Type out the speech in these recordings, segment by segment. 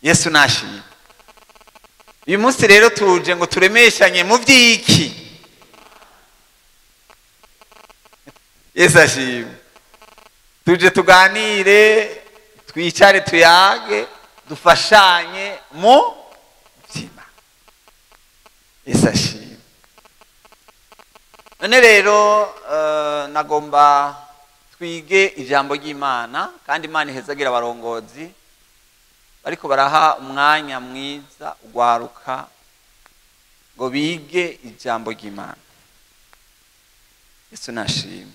Yesu nashimye. Uyu munsi rero tuje ngo turemeshanye mu byiki. Yesu ashimwe. Tuje tuganire, twicare, tuyage, dufashanye mu byima. Yesu ashimwe. None rero nagomba twige ijambo ry'Imana, kandi Imana ihezagira abarongozi bariko baraha umwanya mwiza ugwaruka ngo bige ijambo ry'Imana. Yesu nashimwe.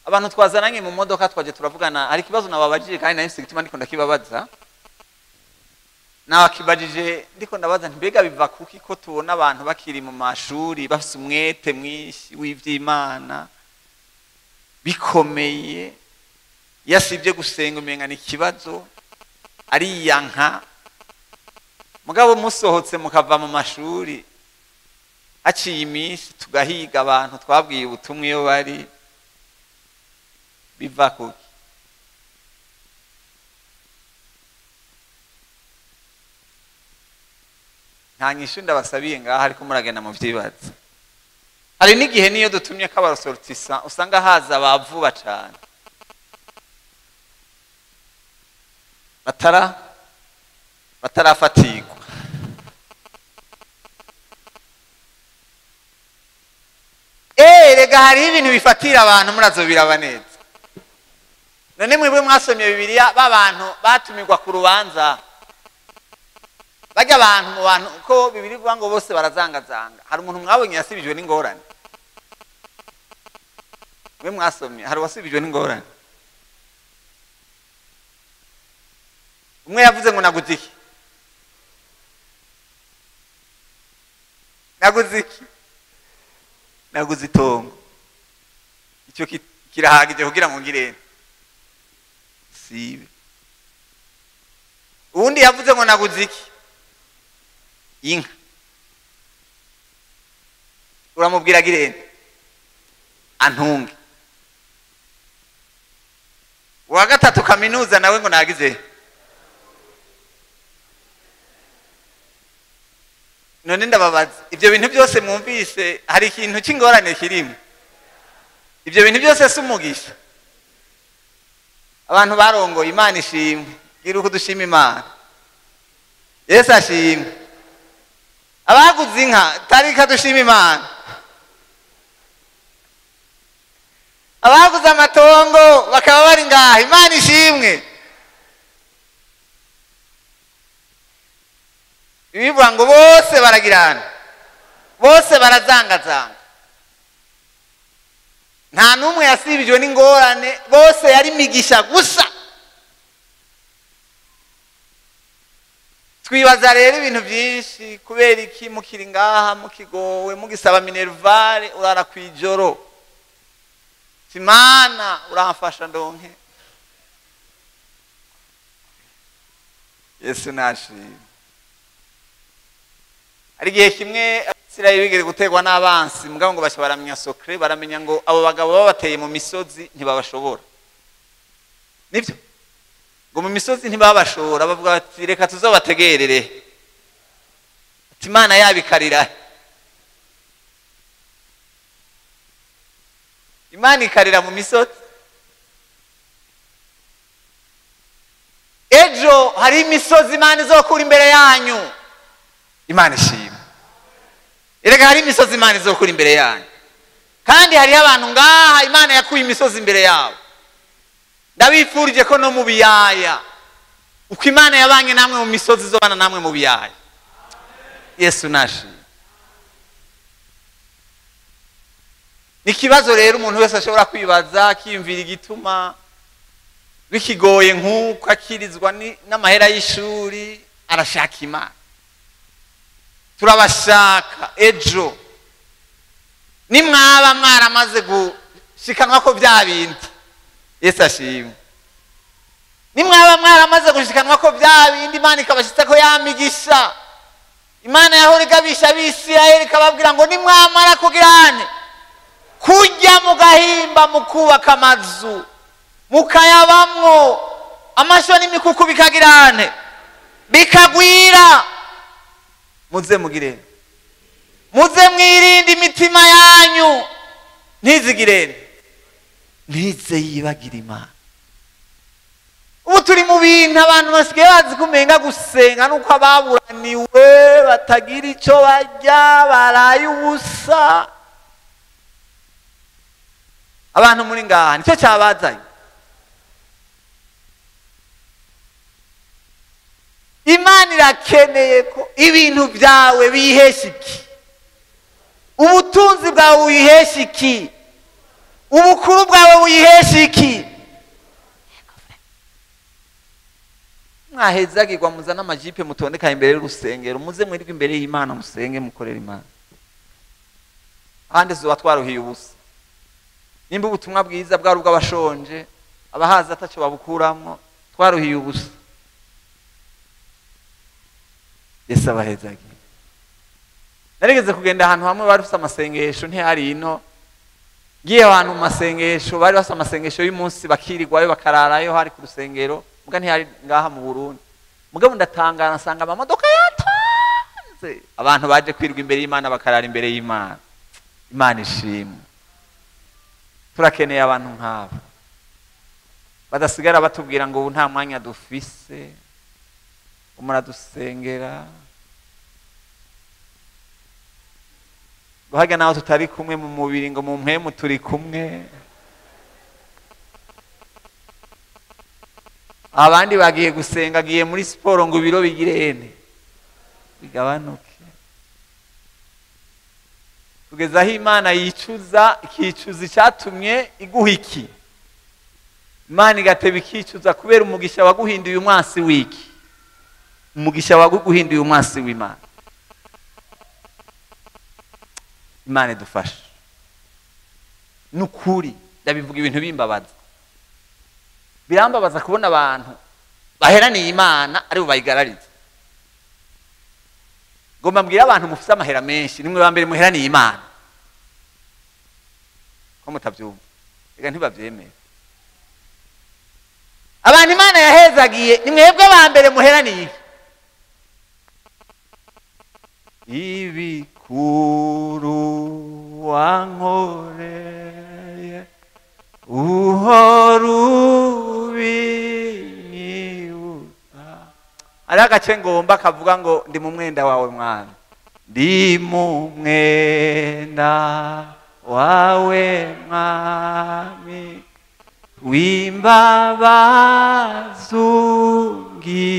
Abantu twazananye mu modoka twaje turavugana, hari ikibazo nababajije kandi nari mfise igituma ndiko ndakibabaza. Nakibajije ndiko ndabaza nti mbega biva kuki ko tubona abantu bakiri mu mashuri bafise umwete mwinshi w'ivy'Imana bikomeye, yasibye gusenga umenga ni ikibazo, ariyanka, mugabo musohotse mukava mu mashuri haciye iminsi tugahiga abantu twabwiye ubutumwa iyo bari, biva kuki? Nta nyishu ndabasabiye ngaha, ariko muragenda mu vyibaza. Hari n'igihe niyo dutumye k'abasortisa usanga haza abavuba cane, batarafatirwa. Rega hariho ibintu bifatira abantu, murazobiraba neza. None mwebwe mwasomye Bibiliya, b'abantu batumirwa ku rubanza, bajya abantu mu bantu ko Bibiliya ivuga ngo bose barazangazanga. Hari umuntu mwabonye yasibijwe n'ingorane? Mwe mwasomye, hari uwasibijwe n'ingorane? Umwe yavuze ngo naguze iki? Naguze iki? Naguze itongo. Icyo kirahagije kugira ngo ngirente sibe. Uwundi yavuze ngo naguze iki? Inka. Uramubwira girente antunge. Uwa gatatu kaminuza nawe ngo nagize. None ndababaza, ibyo bintu byose mwumvise hari ikintu cy'ingorane kirimo? Ibyo bintu byose si umugisha? Abantu barongoye, Imana ishimwe. Gira uko dushima Imana. Yesu ashimwe. Abaguze inka tarika dushima Imana. Abaguze amatongo bakaba bari ngaha, Imana ishimwe. Bivuga ngo bose baragirana, bose barazangazanga, nta n'umwe yasibijwe n'ingorane, bose yari imigisha gusa. Twibaza rero ibintu byinshi, kubera iki mukiri ngaha mukigowe mugisaba minervale, urara kwijoro, Imana uramfasha ndonke. Yesu nashimwe. Hari igihe kimwe Abisirayeli bigeze gutegwa n'abansi, mugabo ngo basha baramenya sokre, baramenya ngo abo bagabo babateye mu misozi ntibabashobora. Nibyo? Ngo mu misozi ntibabashobora, bavuga bati reka tuzobategerere. Ati Imana yabikarira. Imana ikarira mu misozi. Ejo hari imisozi Imana izokura imbere yanyu. Imana ishimwe. Erega hari imisozi Imana izokura imbere yanyu. Kandi hari abantu ngaha Imana yakuye imisozi imbere yabo. Ndabifurije ko no mu biyaya, uko Imana yabanye namwe mu misozi izobana namwe mu biyaya. Yesu nashimwe. Ni kibazo rero umuntu wese ashobora kwibaza, akiyumvira igituma bikigoye nk'uko akirizwa n'amahera y'ishuri, arashaka Imana. Turabashaka ejo nimwaba mwaramaze gushikanwa ko bya bindi. Yesu ashimwe. Nimwaba mwaramaze gushikanwa ko bya bindi, Imana ikabashitsa ko yamigisha. Imana yahora igabisha Abisirayeli ikababwira ngo nimwamara kugirane kujya mugahimba mukubaka amazu mukayabamwo, amasho n'imikuku bikagirane Bikagwira. Muze mugire. Muze mwirinde imitima yanyu. Ntizigirene. Ntize yibagira Imana. Ubu turi mu bintu abantu basigaye bazi kumenga gusenga nuko ababuraniwe batagira ico barya baraye ubusa. Abantu muri ngaha nicyo cyabazanye. Imana irakeneye ko ibintu byawe bihesha iki? Ubutunzi bwawe bihesha iki? Ubukuru bwawe buyihesha iki? Mwahezagirwa muzana amajipe mutondeka imbere y'urusengero, muze mwirwe imbere y'Imana musenge mukorera Imana. Ahandi zuba twaruhiye ubusa. Nimba ubutumwa bwiza bwari ubw'abashonje, abahaza ataco babukuramo, twaruhiye ubusa. Yesu abahezagiye. Narigeze kugenda ahantu hamwe bari bafite amasengesho, ntihari ino. Ngiye abantu mu masengesho, bari bafite amasengesho y'umunsi bakirirwayo bakararayo hari ku rusengero, muga ntihari ngaha mu Burundi. Mugabo ndatangara nsanga amamodoka yatanze. Abantu baje kwirwa imbere y'Imana bakarara imbere y'Imana. Imana ishimwe. Turakeneye abantu nk'abo badasigara batubwira ngo ubu nta mwanya dufise, umuradusengera guhaga naho tutari kumwe mu mubiri ngo mu mpemu turi kumwe. Abandi bagiye gusenga agiye muri siporo ngo ibiro bigire ene bigabanuke. Kugeza aho Imana yicuza, ikicuza icyatumye iguha iki. Imana igateba ikicuza kubera umugisha waguhinduye umwansi wiki. Umugisha waguhinduye umwansi w'Imana. Imana idufashe. Nukuri ndabivuga ibintu bimbabaza. Birambabaza kubona abantu baheraniye Imana ari bo bayigarariza. Ngomba mbwira abantu mufite amahera menshi nimwe ba mbere muheraniye Imana. Ko mutabyumva? Ega ntibabyemera. Abantu Imana yahezagiye ni mwebwe ba mbere muheraniye. Ibikuru wankoreye uhora ubinyibuka. Hariho agace ngomba kavuga ngo ndi mu mwenda wawe mwana, ndi mu mwenda wawe mwami w'imbabazi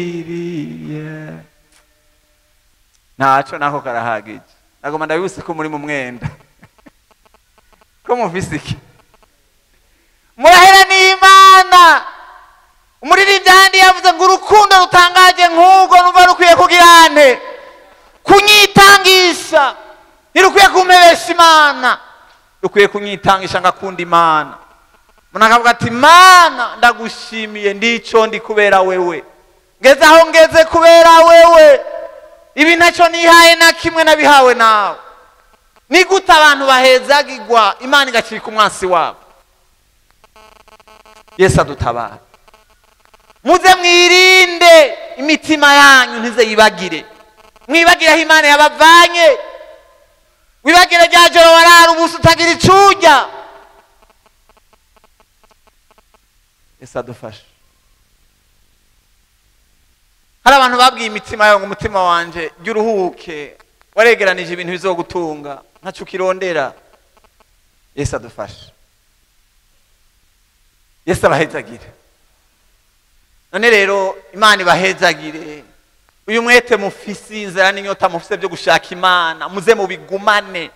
ungiriye. Ntaco nako karahagije. Nagomba ndabibutse ko muri mu mwenda. Ko mufise iki? Muraheraniye Imana. Umuririmbyi ahandi yavuze ngo urukundo rutangaje nk'urwo numva rukwiye kugira nte? Kunyitangisha. Ntirukwiye kumpebesha Imana, rukwiye kunyitangisha ngakunda Imana. Umuntu akavuga ati Mana ndagushimiye ndico ndi kubera wewe, ngeze aho ngeze kubera wewe, ibi ntacyo nihaye na kimwe nabihawe nawe. Ni gute abantu bahezagirwa Imana igacika umwansi wabo? Yesu adutabara. Muze mwirinde imitima yanyu ntize yibagire. Mwibagire aho Imana yabavanye. Wibagire rya joro warara ubusa utagira ico urya. Yesu adufashe. Hari abantu babwiye imitima yabo ngo umutima wanje jya uruhuke, waregeranije ibintu bizogutunga ntaco ukirondera. Yesu adufashe. Yesu abahezagire. None rero Imana ibahezagire. Uyu mwete mufise, inzara n'inyota mufise byo gushaka Imana, muze mubigumane.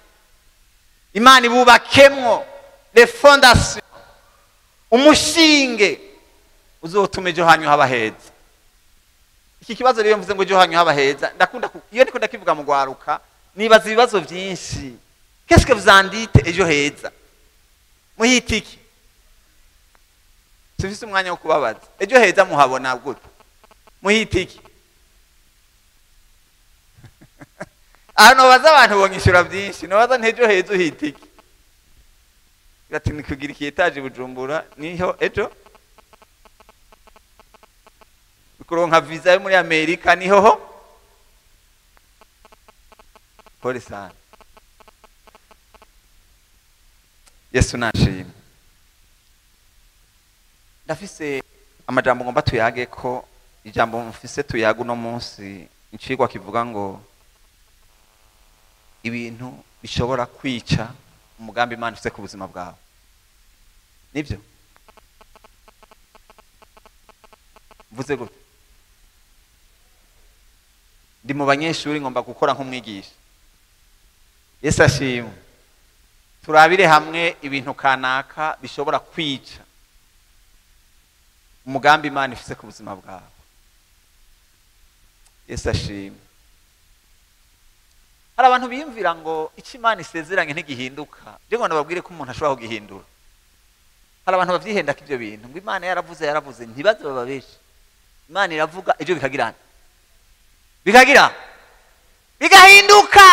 Imana ibubakemwo les fondations, umushinge uzotuma ejo hanyu haba heza. Iki kibazo rero mvuze ngo ejo hanyu haba heza, ndakunda iyo ndiko ndakivuga mu gwaruka nibaza ibibazo byinshi. Qu'est-ce que vous en dites ejo heza? Muhita iki? Sifise umwanya wo kubabaza. Ejo heza muhabona gute? Muhita iki? Ahantu baza abantu bonyishura byinshi, nobaza ntejo heza uhita iki? Gati ni kugira iki etaje Bujumbura niho ejo Kuronka visa yo muri Amerika niho ho. Pole sana. Yesu nashimwe. Ndafise amajambo ngomba tuyage ko ijambo mfise tuyaga uno munsi incigwa kivuga ngo ibintu bishobora kwica umugambi Imana ifise ku buzima bwawe. Nibyo? Mvuze gute? Ndi mu banyeshuri ngomba gukora nk'umwigisha. Yesu ashimwe. Turabire hamwe ibintu kanaka bishobora kwica umugambi Imana ifise ku buzima bwawe. Yesu ashimwe. Hari abantu biyumvira ngo icyo Imana isezeranye ntigihinduka. Je ngo ndababwire ko umuntu ashobora kugihindura. Hari abantu bavyihenda ko ivyo bintu ngo Imana yaravuze ntibaze bababeshe. Imana iravuga ejo bikagirana. Bikagira bigahinduka.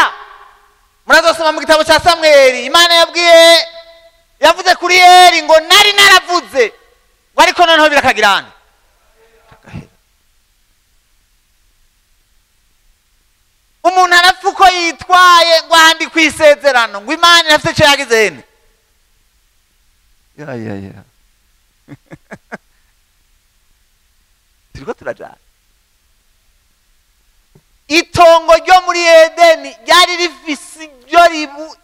Murazosoma mu gitabo cya Samweli, Imana yabwiye yavuze kuri Eli ngo nari naravuze, ariko noneho birakagirana. Umuntu arapfa uko yitwaye ngo ahandi kwisezerano ngo Imana irafite icyo yagize hene. Ya ya ya. Turiko turajana. Itongo ryo muri Edeni ryari rifise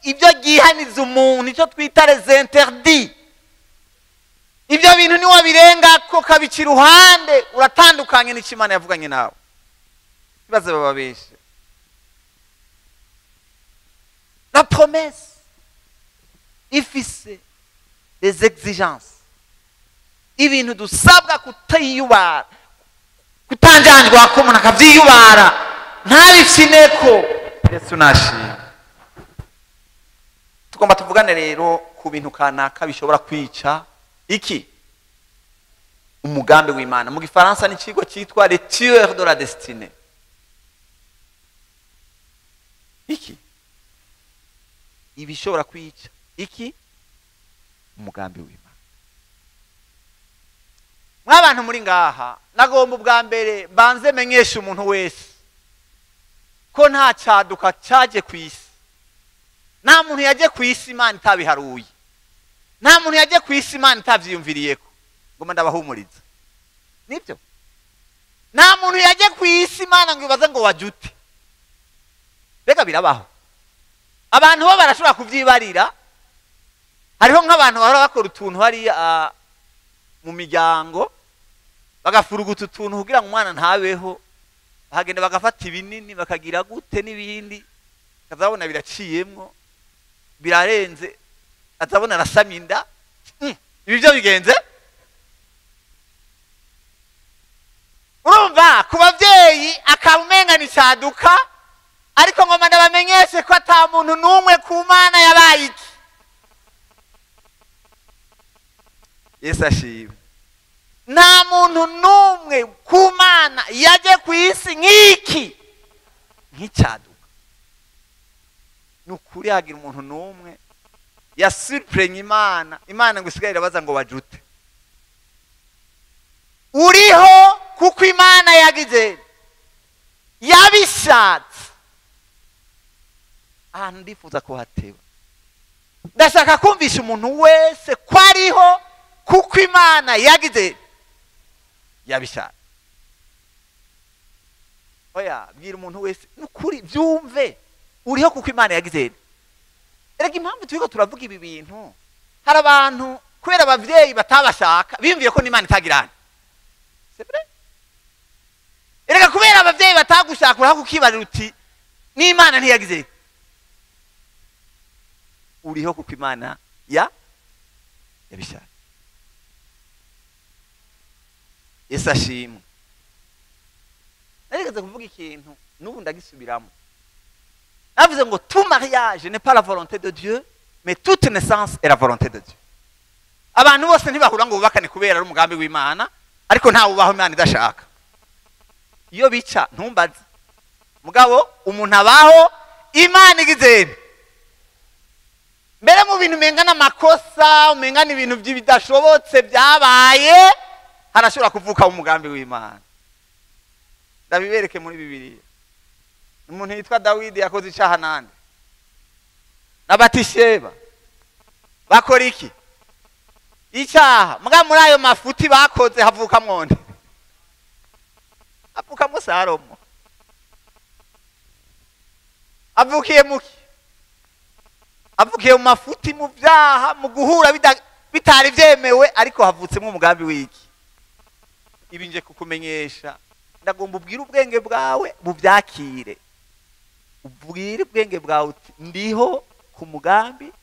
ibyo ryihaniza umuntu, icyo twita les interdits. Ibyo bintu ni wabirenga ko kabica iruhande, uratandukanye n'icyo Imana yavuganye nawe. Ibaze bababeshe. La promesse ifise des exigences. Ibintu dusabwa kutiyubara, kutanjanjwa ko umuntu akavyiyubara ntabifineko. Yesu nashimwe. Tugomba tuvugane rero ku bintu kanaka bishobora kwica iki umugambi w'Imana. Mu gifaransa ni ikigo cyitwa les tueurs de la destinée. Iki ibishobora kwica iki umugambi w'Imana. Mwabantu muri ngaha nagomba ubwa mbere banze menyesha umuntu wese ko nta cyaduka cyaje ku isi. Nta muntu yaje ku isi Imana itabiharuye. Nta muntu yaje ku isi Imana itavyiyumviriyeko. Ngoma ndabahumuriza. Nibyo? Nta muntu yaje ku isi Imana ngo ibaze ngo wajute. Bega birabaho. Abantu bo barashobora kuvyibarira. Hariho nk'abantu bahora bakora utuntu hariya mu miryango bagafuruguta utuntu kugira ngo umwana ntabeho, bahagenda bagafata ibinini bakagira gute n'ibindi, kazabona biraciyemwo birarenze, azabona arasamye inda. Ibi byo bigenze. Urumva ku bavyeyi akaba ni cyaduka, ariko ngoma ndabamenyeshe ko ata muntu n'umwe ku Mana yabaye iki. Yesu ashimwe. Nta muntu n'umwe ku Mana yaje ku isi nk'iki nk'icyaduka. Nukuri hagira umuntu n'umwe yasurprenye Imana, Imana ngo isigaye irabaza ngo bajute. Uriho kuko Imana yagize yabishatse. Ahantu ndifuza kuhateba. Ndashaka kumvisha umuntu wese ko ariho kuko Imana yagize yabishatse. Oya, bwira umuntu wese nukuri byumve, uriho kuko Imana yagize. Erega impamvu turiko turavuga ibi bintu, hari abantu kubera abavyeyi batabashaka biyumviye ko n'Imana itagirana. C'est vrai? Erega kubera abavyeyi batagushaka uraho kukibarira uti n'Imana ntiyagize. Uriho kuko Imana yabishatse. Yesu ashimwe. Narigeze kuvuga ikintu n'ubu ndagisubiramo. Navuze ngo tout mariage n'est pas la volonté de Dieu, mais toute naissance est la volonté de Dieu. Abantu bose ntibahura ngo bubakane kubera ari umugambi w'Imana, ariko ntawe ubaho Imana idashaka. Iyo bica ntumbaze. Mugabo umuntu abaho Imana igize. Mbere mu bintu umengana amakosa, umengana ibintu by'ibidashobotse byabaye, harashobora kuvuka umugambi w'Imana. Ndabibereke muri Bibiliya. Umuntu yitwa Dawidi yakoze icyaha nande? Na Batisheba. Bakora iki? Icyaha. Muga muri ayo mafuti bakoze havuka mwonde. Havuka Salomo. Avukiye muki? Avukiye mu mafuti, mu byaha, mu guhura bitari byemewe, ariko havutsemo umugambi w'iki? Ibi nje kukumenyesha, ndagomba ubwire ubwenge bwawe bubyakire. Ubwire ubwenge bwawe uti ndiho ku mugambi,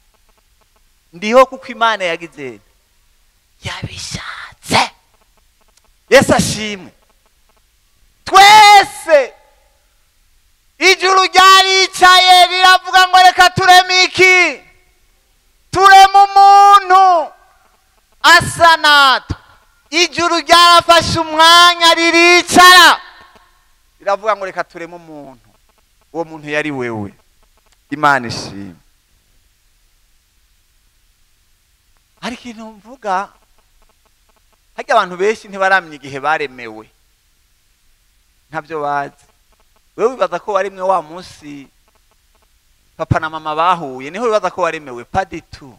ndiho kuko Imana yagize yabishatse. Yesu ashimwe. Twese ijuru ryaricaye riravuga ngo reka tureme iki? Tureme umuntu asa natwe. Ijuru ryarafashe umwanya riricara riravuga ngo reka tureme umuntu. Uwo muntu yari wewe. Imana ishimwe. Hari ikintu mvuga, harya abantu benshi ntibaramenya igihe baremewe, ntabyo bazi. Wewe wibaza ko waremwe wa munsi papa na mama bahuye, niho wibaza ko waremewe? Pas du tout.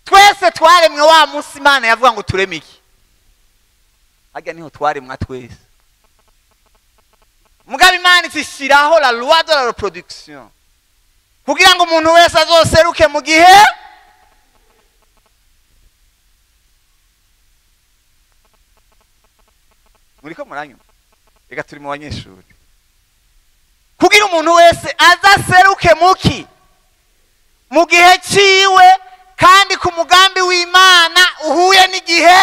Twese twaremwe wa munsi Imana yavuga ngo tureme iki? Harya niho twaremwa twese. Mugabe Imana ishyiraho la loi de la reproduction kugira ngo umuntu wese azoseruke mu gihe. Muriko muranyuma? Reka turi mu banyeshuri. Kugira umuntu wese azaseruke muki? Mu gihe ciwe, kandi ku mugambi w'Imana uhuye n'igihe.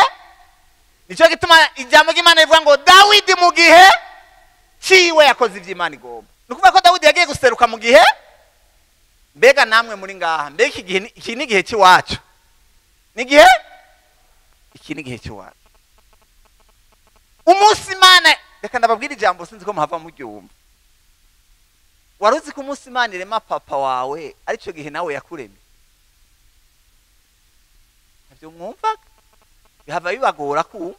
Nicyo gituma ijambo ry'Imana rivuga ngo Dawidi mu gihe ciwe yakoze ivy'Imana igomba. Ni ukuvuga ko Dawidi yagiye guseruka mu gihe. Mbega namwe muri ngaha, mbega iki gihe, iki ni igihe cy'iwacu. Ni igihe? Iki ni igihe cy'iwacu. Umunsi Imana, reka ndababwira ijambo sinzi ko muhava muryumva. Wari uzi ko umunsi Imana irema papa wawe arico gihe nawe yakuremye? Ntabyo mwumvaga? Bihava bibagora kumva.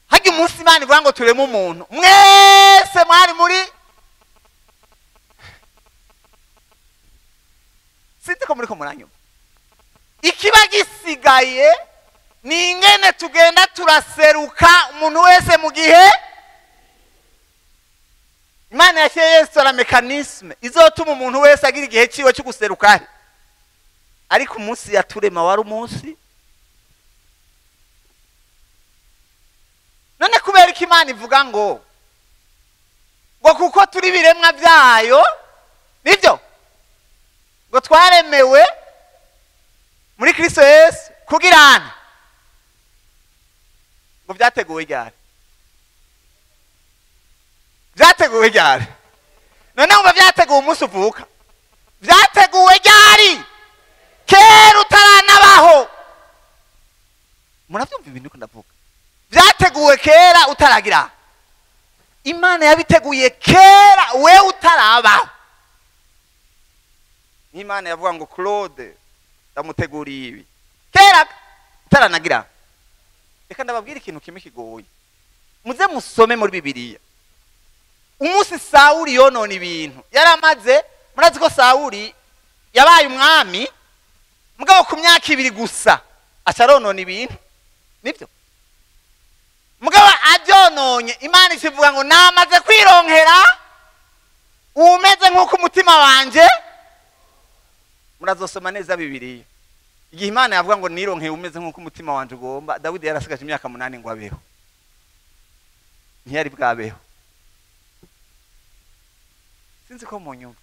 Harya umunsi Imana ivuga ngo tureme umuntu, mwese mwari muri, sinzi ko muriko muranyumva. Ikiba gisigaye ni ingene tugenda turaseruka umuntu wese mu gihe. Imana yashyize Yesu la mekanisme izotuma umuntu wese agira igihe ciwe cyo guseruka. Ariko umunsi yaturema wari umunsi. None kubera ko Imana ivuga ngo kuko turi biremwa byayo, nibyo ngo twaremewe muri Kristo Yesu kugira ngo byateguwe ryari? Byateguwe ryari? None ngo byateguwe umunsi uvuka? Byateguwe ryari? Kera utaranabaho. Muravyumva ibintu ko ndavuga? Byateguwe kera utaragira. Imana yabiteguye kera we utarabaho. Imana yavuga ngo Claude ndamuteguriye ibi kera utaranagira. Reka ndababwira ikintu kimwe kigoye. Muze musome muri Bibiliya. Umunsi Sawuli yonona ibintu yaramaze, murazi ko Sawuli yabaye umwami mugabo ku myaka 2 gusa acaronona ibintu, nibyo? Mugabo abyononye, Imana ikivuga ngo namaze kwironkera umeze nk'uko umutima wanje. Murazosoma neza Bibiliya. Igihe Imana yavuga ngo nironkeye umeze nk'uko umutima wanje ugomba, Dawidi yarasigaje imyaka 8 ngo abeho. Ntiyari bwabeho. Sinzi ko munyumva.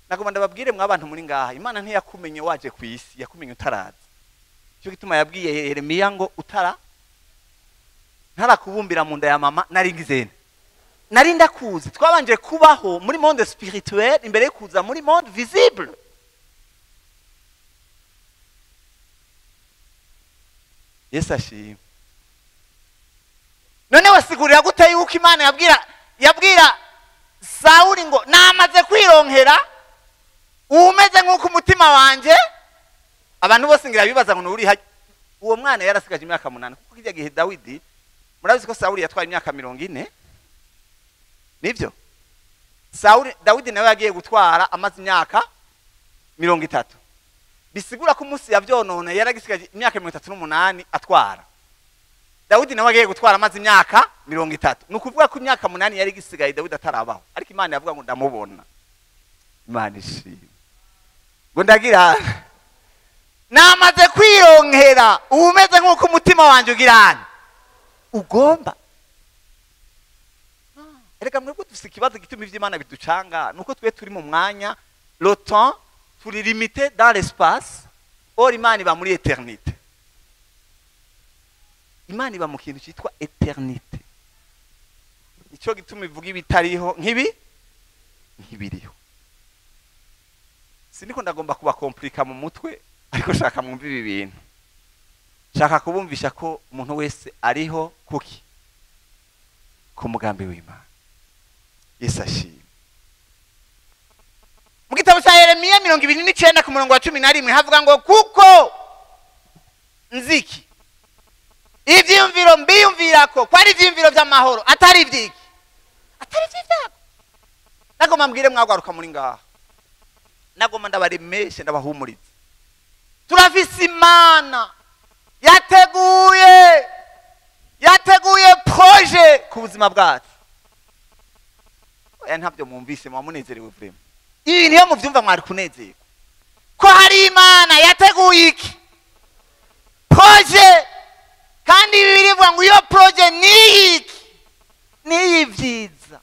Nagomba ndababwire mwa abantu muri ngaha, Imana ntiyakumenye waje ku isi, yakumenye utaraza. Cyo gituma yabwiye Yeremiya ngo utara ntarakubumbira mu nda ya mama nari ngizene. Nari ndakuzi. Twabanje kubaho muri monde spirituel imbere yo kuza muri monde visible. Yesu ashimwe. None wasigurira gute yuko Imana yabwira Sawuli ngo namaze kwironkera umeze nk'uko umutima wanje? Abantu bose ngira bibaza ngo nuri uwo mwana yarasigaje imyaka 8, kuko kijya gihe Dawidi Murabizi ko Sawuli yatwaye imyaka 40, nivyo? Sawuli, Dawidi nawe yagiye gutwara amaze imyaka 30. Bisigura ko umunsi yavyonona yaragisigaje imyaka 38 atwara. Dawidi nawe agiye gutwara amaze imyaka 30. Ni ukuvuga ko imyaka 8 yari gisigaye Dawidi atarabaho. Ariko Imana yavuga ngo ndamubona. Imana ishimwe. Ngo ndagira namaze kwironkera umeze nk'uko umutima wanje ugirana ugomba. Erega mwebwe dufise ikibazo gituma ivy'Imana biducanga, nuko twe turi mu mwanya, le temps turi limité dans l'espace, or Imana iba muri éternité. Imana iba mu kintu cyitwa éternité. Ico gituma ivuga ibitariho nkibi nkibiriho. Siniko ndagomba kubakomplika mu mutwe, ariko shaka mwumve ibi bintu. Shaka kubumvisha ko umuntu wese ariho kuki ku mugambi w'Imana. Yesu ashimwe. Mu gitabo cya Yeremiya 29 ku murongo wa 11 havuga ngo kuko nziki ivyiyumviro mbiyumvirako ko ari ivyiyumviro vy'amahoro atari ivyiki, atari ivy'ivyago. Nagomba mbwire mwagwaruka muri ngaha, nagomba ndabaremeshe ndabahumurize. Turafise Imana yateguye projet ku buzima bwacu. Oya, ntabyo mwumvise, mwamunezerewe vraiment. Ibi niyo muvyumva mwari kunezerwa ko hari Imana yateguye iki projet, kandi Bibiliya ivuga ngo iyo projet ni iki, ni ivyiza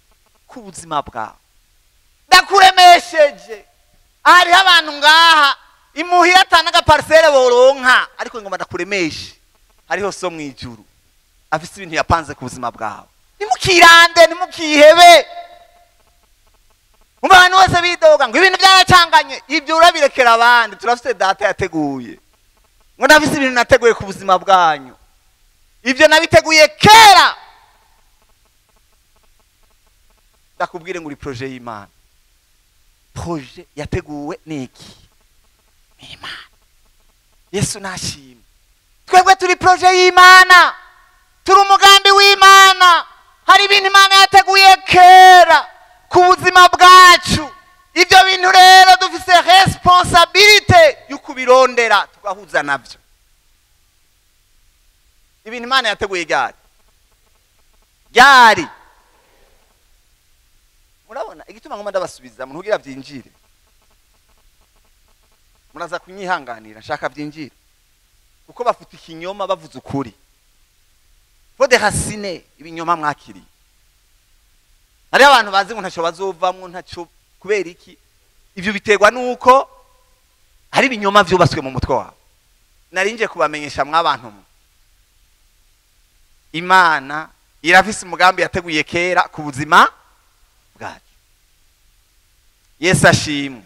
ku buzima bwawe. Ndakuremesheje, hariho abantu ngaha imuhira atanaga parcelle boronka, ariko ngomba ndakuremeshe, hariho so mwijuru afise ibintu yapanze ku buzima bwawe. Nimukirande, nimukihebe. Umva abantu bose bidoga ngo ibintu byaracanganye, ibyo urabirekera abandi. Turafite data yateguye ngo ndafise ibintu nateguye ku buzima bwanyu, ibyo nabiteguye kera. Ndakubwire ngo uri projet y'Imana. Projet yateguwe niki? N'Imana. Yesu nashimwe. Twebwe turi projet y'Imana, turi umugambi w'Imana. Hari ibintu Imana yateguye kera ku buzima bwacu. Ibyo bintu rero dufise responsabilité yo kubirondera tugahuza navyo. Ibintu Imana yateguye ryari ryari. Murabona igituma ngoma ndabasubiza muntu kugira byinjire. Muraza kunyihanganira, nshaka byinjire. Kuko bafuta ikinyoma bavuze ukuri. Faut déraciner ibinyoma mwakiriye. Hari abantu bazi ngo ntaco bazovamwo, ntaco kubera iki? Ivyo biterwa nuko hari ibinyoma vyubatswe mu mutwe wawe. Narinje kubamenyesha mwabantu mwe, Imana irafise umugambi yateguye kera ku buzima bwacu. Yesu ashimwe.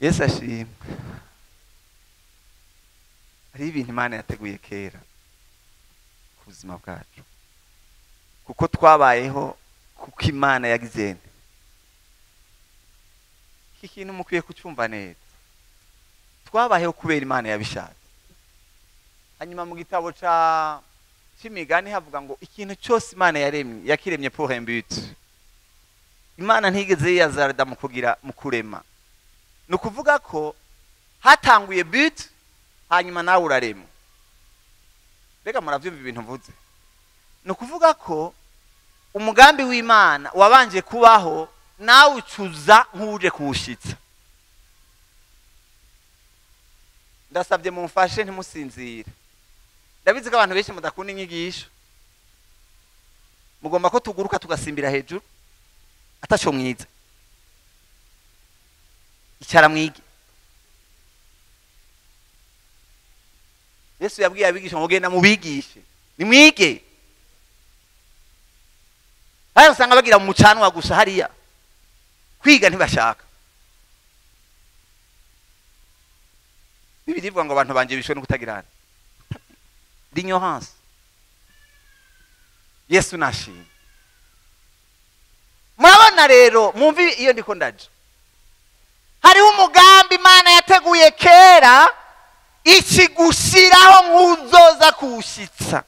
Yesu ashimwe. Hari ibintu Imana yateguye kera ku buzima bwacu, kuko twabayeho kuko Imana yagize. Iki kintu mukwiye kucyumva neza. Twabayeho kubera Imana yabishatse. Hanyuma mu gitabo ca c'imigani havuga ngo ikintu cyose Imana yaremye yakiremye pour un but. Imana ntigeze yiyazarda mu kugira mu kurema. Ni ukuvuga ko hatanguye but, hanyuma nawe urarema. Mbega muravyumva ibintu mvuze? Ni ukuvuga ko umugambi w'Imana wabanje kubaho, nawe ucuza nk'uje kuwushitsa. Ndasabye mumfashe ntimusinzire. Ndabizi ko abantu benshi mudakunda inyigisho, mugomba ko tuguruka tugasimbira hejuru ataco mwiza. Icara mwige. Yesu yabwiye abigisha ngo genda mubigishe, nimwige. Haya usanga bagira mu mucanwa gusa hariya, kwiga ntibashaka. Bibiliya ivuga ngo abantu banje bishwe no kutagirana, l'ignorance. Yesu nashimwe. Murabona rero, mwumvi iyo ndiko ndaje. Hariho umugambi Imana yateguye kera Ikigushiraho nk'uzoza kuwushitsa.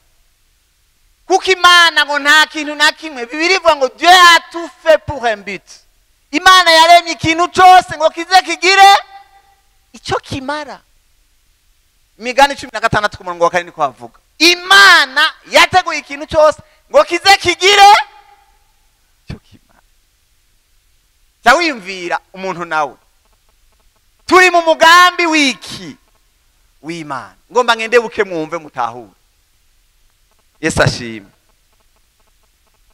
Kuko Imana ngo nta kintu na kimwe, Bibiliya ivuga ngo Dieu a tout fait pour un but. Imana yaremye ikintu cyose ngo kize kigire icyo kimara. Imigani 16 ku murongo wa 4 niko havuga. Imana yateguye ikintu cyose ngo kize kigire icyo kimara. Jya wiyumvira umuntu nawe. Turi mu mugambi wiki w'Imana. Ngomba ngende buke mwumve mutahure. Yesu ashimwe.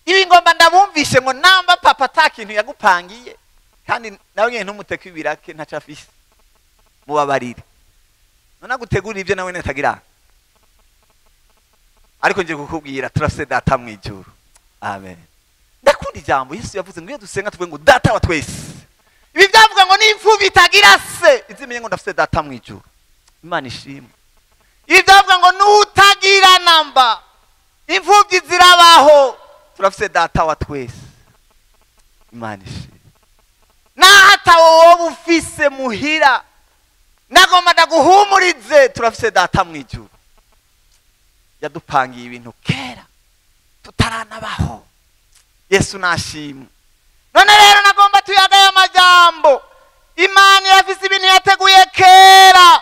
Ibi ngomba ndabumvishe ngo namba papa ta kintu yagupangiye kandi nawe nyene ntumuteke ibirake ntaca afise. Mubabarire. None agutegura ibyo nawe netagira. Ariko ngiye kukubwira turafise data mu ijuru. Amen. Ndakunda ijambo Yesu yavuze ngo iyo dusenga tuvuge ngo data wa twese. Ibi byavuga ngo n'imfuvyi itagira se, izimenye ngo ndafise data mu ijuru. Imana ishimwe. Ibi byavuga ngo n'utagira namba, imfuvyi zirabaho, turafise data wa twese. Imana ishimwe. Nahata wowe ufise muhira, nagomba ndaguhumurize, turafise data mu ijuru. Yadupangiye ibintu kera tutaranabaho. Yesu nashimwe. None rero nagomba tuyagaye amajambo. Imana irafise ibintu yateguye kera.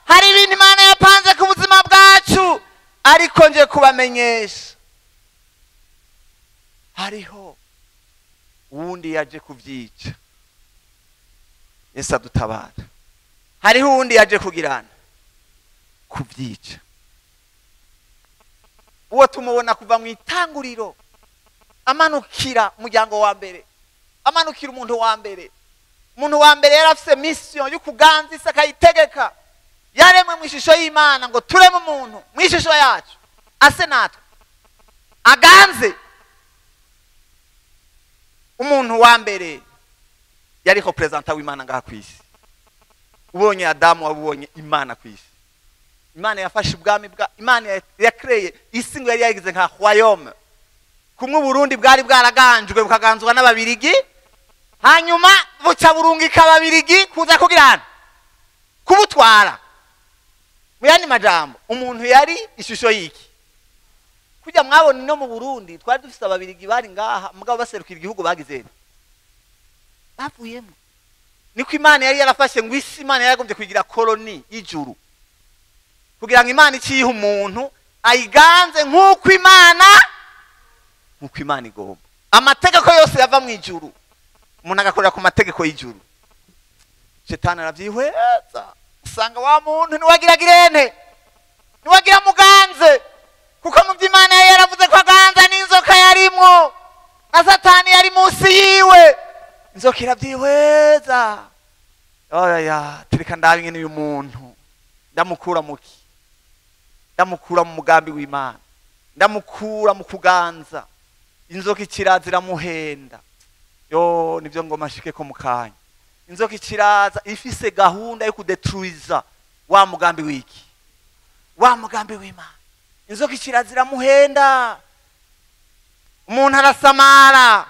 Hari ibintu Imana yapanze ku buzima bwacu, ariko nje kubamenyesha hariho uwundi yaje kuvyica. Yesu adutabara. Hariho uwundi yaje kugirana kuvyica. Uwo tumubona kuva mu itanguriro amanukira umuryango wa mbere, amanukira umuntu wa mbere. Umuntu wa mbere yari afise mission yo kuganza isi akayitegeka. Yaremwe mu ishusho y'Imana ngo tureme umuntu mu ishusho yacu ase natwe aganze. Umuntu wa mbere yari representant w'Imana ngaha ku isi. Ubonye Adamu wabonye Imana ku isi. Imana yafashe ubwami bwa Imana yakreye isi ngo yari yagize nka royaume. Kumwe Burundi bwari bwaraganjwe bukaganzwa n'ababirigi, hanyuma buca burungika ababirigi kuza kugirana kubutwara. Mu yandi majambo umuntu yari ishusho y'iki. Kujya mwabona no mu Burundi twari dufise ababirigi bari ngaha mugabo baserukira igihugu bagize bavuyemo. Niko Imana yari yarafashe ngo isi Imana yaragombye kugira koloni y'ijuru, kugira ngo Imana icihe umuntu ayiganze nk'uko Imana igomba. Amategeko yose yava mu ijuru, umuntu agakorera ku mategeko y'ijuru. Shetani aravyihweza, usanga wa muntu niwagira girene, niwagira muganze, kuko mu by'Imana yari yaravuze ko aganza n'inzoka yarimwo, na Satani yari munsi yiwe. Inzoka iravyihweza. Oya, tereka ndabe ingene uyu muntu ndamukura muki, ndamukura mu mugambi w'Imana, ndamukura mu kuganza. Inzoka ikiraza iramuhenda. Yo nivyo ngoma ashike ko mukanya. Inzoka ikiraza ifise gahunda yo kudetruiza wa mugambi wiki, wa mugambi w'Imana. Inzoka ikiraza iramuhenda, umuntu arasamara.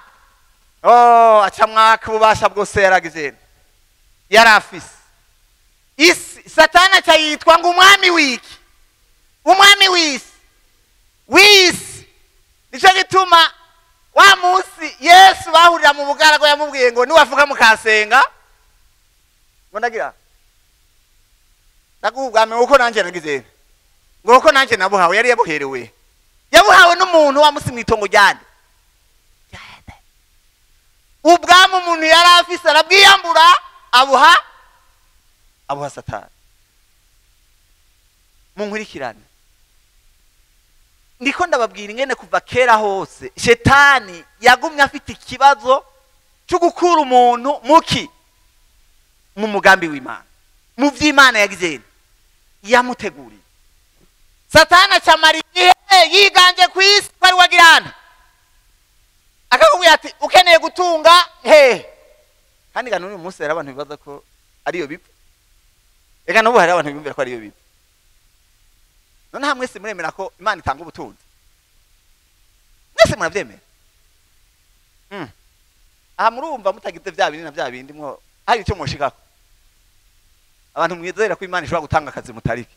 Oh, aca mwaka ububasha bwose yaragize yarafise. Isi Satani aca yitwa ngo umwami wiki, umwami w'isi, w'isi. Nico gituma wa munsi Yesu bahurira mu bugarago yamubwiye ngo niwavuga mukasenga ngo ndagira ndaguha ubwami uko nanje nagize, ngo uko nanje nabuhawe. Yari yabuherewe, yabuhawe n'umuntu wa musi mwitongo ryande. Ubwami umuntu yari afise arabwiyambura abuha Satani. Munkurikirane, ndiko ndababwira ingene kuva kera hose Shetani yagumye afite ikibazo cyo gukura umuntu muki mu mugambi w'Imana, mu vy'Imana yagize yamuteguriye. Satani acamara igihe yiganje ku isi kwari wagirana, akakubwira ati ukeneye gutunga hehe. Kandi ga n'uyu munsi hari abantu bibaza ko ariyo bipfa. Eka n'ubu hari abantu biyumvira ko ariyo bipfa. None hamwe mwese muremera ko Imana itanga ubutunzi? Mwese muravyemera? Aha murumva mutagize vya bindi na vya bindi mwo hari icyo mwoshikako. Abantu mwizera ko Imana ishobora gutanga akazi mutariki.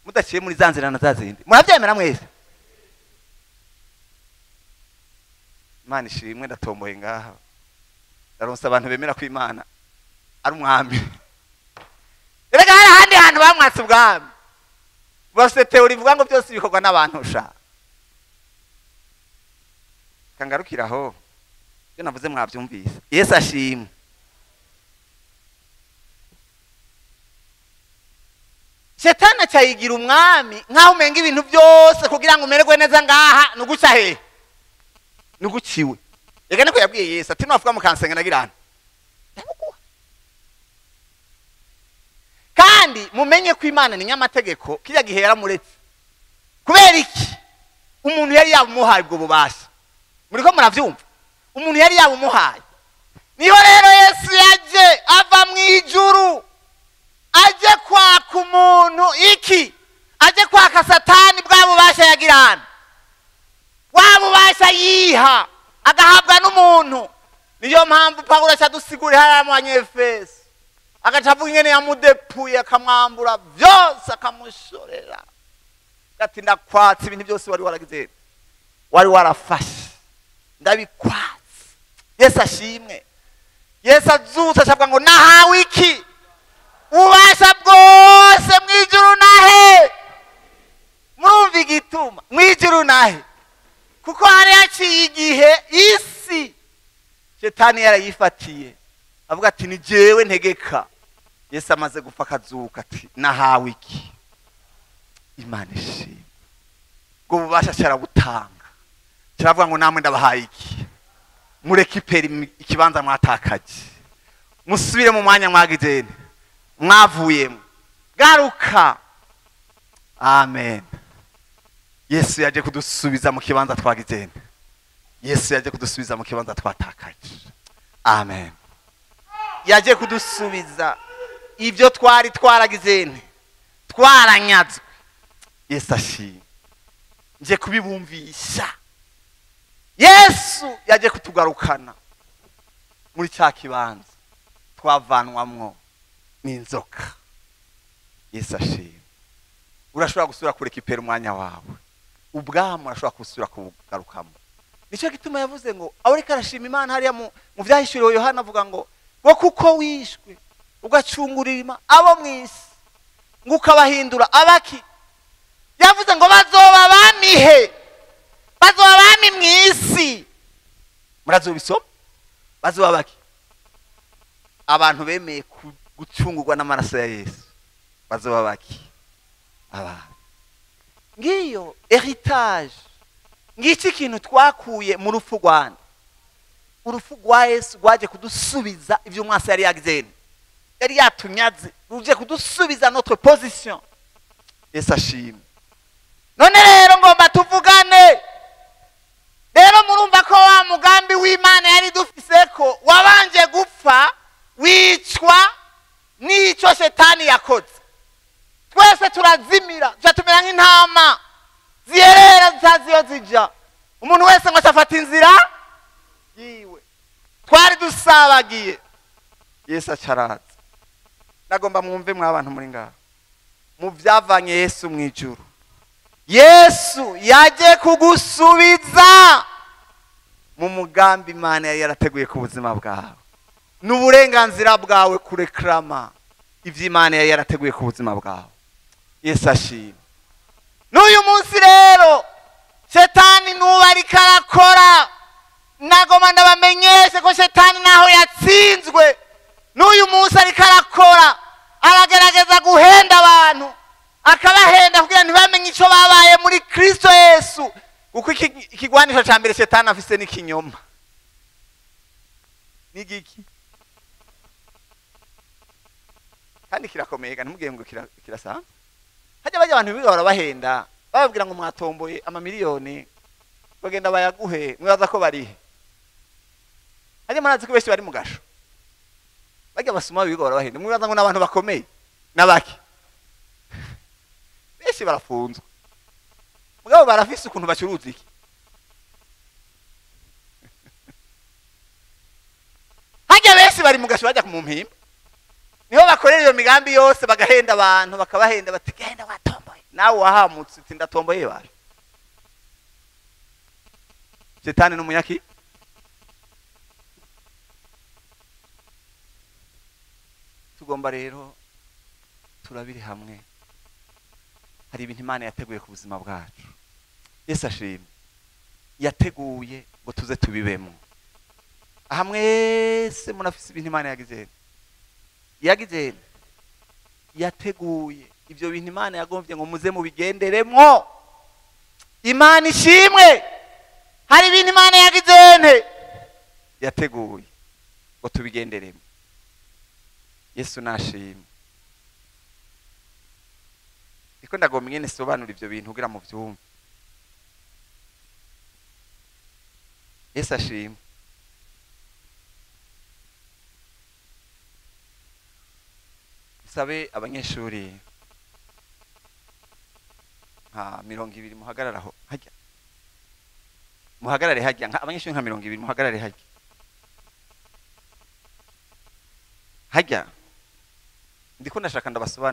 Mudaciye muri za nzira na za zindi. Murabyemera mwese? Imana ishimwe, ndatomboye ngaha. Ndaronsa abantu bemera ko Imana ari umwami. Erega hari ahandi hantu bamwatse ubwami. Bafite teori ivuga ngo byose bikorwa n'abantu sha. Kangarukiraho. Ibyo navuze mwabyumvise. Yesu ashimwe. Shetani acayigira umwami nkaho umenga ibintu byose kugira ngo umererwe neza ngaha nuguca he? Nuguciwe. Reka niko yabwiye Yesu ati navuga mukansenga nagira ndabuguha. Kandi mumenye ko Imana ni nyamategeko kirya gihe yaramuretse. Kubera iki? Umuntu yari yamuhaye ubwo bubasha. Muriko muravyumva? Umuntu yari yamuhaye. Niho rero Yesu yaje ava mu ijuru aje kwaka umuntu iki? Aje kwaka Satani bwa bubasha yagirana. Wa bubasha yiha agahabwa n'umuntu. Niyo mpamvu Pawulo acadusigurira hariya mu Banyefeso. Agaca avuga ingene yamudepuye akamwambura byose akamushorera. Ati ndakwatse ibintu byose wari waragize. Wari warafashe. Ndabikwatse. Yesu ashimwe. Yesu azutse acavuga ngo nahawe iki? Ubasha bwose mwijuru nahe. Murumva igituma mwijuru nahe. Kuko hari haciye igihe isi Shetani yarayifatiye. Avuga ati ni jewe ntegeka. Yesu amaze gupfa akazuka ati nahawe iki? Imana ishimwe. Ubwo bubasha cyarabutanga. Kiravuga ngo namwe ndabahaye iki? Mureke ipera ikibanza mwatakaje. Musubire mu mwanya mwagizene. Mwavuyemo. Garuka. Amen. Yesu yaje kudusubiza mu kibanza twagizene. Yesu yaje kudusubiza mu kibanza twatakaje. Amen. Yaje kudusubiza ibyo twari twaragizene. Twaranyazwe. Yesu ashimwe. Nje kubibumvisha. Yesu yaje kutugarukana muri cya kibanza twavanwamwo n'inzoka. Yesu ashimwe. Urashobora gusubira kureka ipera umwanya wawe. Ubwami urashobora gusubira kugarukamo. Nicyo gituma yavuze ngo aho reka arashima Imana hariya mu vyahishuriwe Yohana avuga ngo ngo kuko wishwe ugacungurira abo mwisi ngo ukabahindura abaki. Yavuze ngo bazoba bamihe. Bazoba bami mwisi. Murazobisoma? Bazoba baki? Abantu bemeye gucungurwa n'amaraso ya Yesu. Bazoba baki? Abantu. Ngiyo heritage. Ngiki kintu twakuye mu rupfu rwanda. Urupfu rwa Yesu rwaje kudusubiza ivyo umwasi yari yagizene. Yari yatunyaze, ruje kudusubiza notre position. Yesu ashimwe. None rero ngomba tuvugane. Rero murumva ko wa mugambi w'Imana yari dufise ko wabanje gupfa wicwa n'ico Shetani yakoze. Twese turazimira, tutumera nk'intama ziyerera zitaziyo zija. Umuntu wese ngo afata inzira yiwe. Twari dusabagiye. Yesu acaraza. Nagomba mwumve mwabantu muri ngaha. Mu vyavanye Yesu mwijuru. Yesu yaje kugusubiza mu mugambi Imana yari yarateguye ku buzima bwawe. N'uburenganzira bwawe kureklama ivyo Imana yari yarateguye ku buzima bwawe. Yesu ashimwe. N'uyu munsi rero Shetani nuba ariko arakora. Nagoma ndabamenyeshe ko Shetani naho yatsinzwe n'uyu munsi ariko arakora. Aragerageza guhenda abantu, akabahenda kugira ntibamenye ico babaye muri Kristo Yesu. Kuko ikigwanisho ca mbere Shetani afise n'ikinyoma. Nigiki? Kandi kirakomeye, kandi mubwiye ngo kirasanzwe. Hajya bajya abantu biga barabahenda, bababwira ngo mwatomboye amamiliyoni, bagenda bayaguhe, mwibaza ko barihe. Hajya murazi ko benshi bari mu gasho. Bajya basuma biga barabahenda, mwibaza ngo n'abantu bakomeye nabaki. Benshi barafunzwe. Mugabo barafise ukuntu bacuruza iki. Hajya benshi bari mu gasho bajya mu mpimba. Niho bakorera iyo migambi yose bagahenda abantu, bakabahenda bati genda watomboye. Nawe wahamutse uti ndatomboye bara. Shetani n'umunyaki. Tugomba rero turabiri hamwe. Hari ibintu Imana yateguye ku buzima bwacu. Yesu ashimwe. Yateguye ngo tuze tubibemo. Aha mwese munafise ibintu Imana yagize. Yagize. Yateguye ibyo bintu Imana yagombye ngo muze mubigenderemwo. Imana ishimwe. Hari ibintu Imana yagize nte yateguye ngo tubigenderemo. Yesu nashimwe. Niko ndagomba ingene sobanura ibyo bintu kugira mu byumve. Yesu ashimwe. Sabe abanyeshuri nka 20 muhagararaho hajya. Muhagarare hajya nka abanyeshuri nka 20 muhagarare hajya. Hajya. Ndiko ndashaka ndabasobanurira.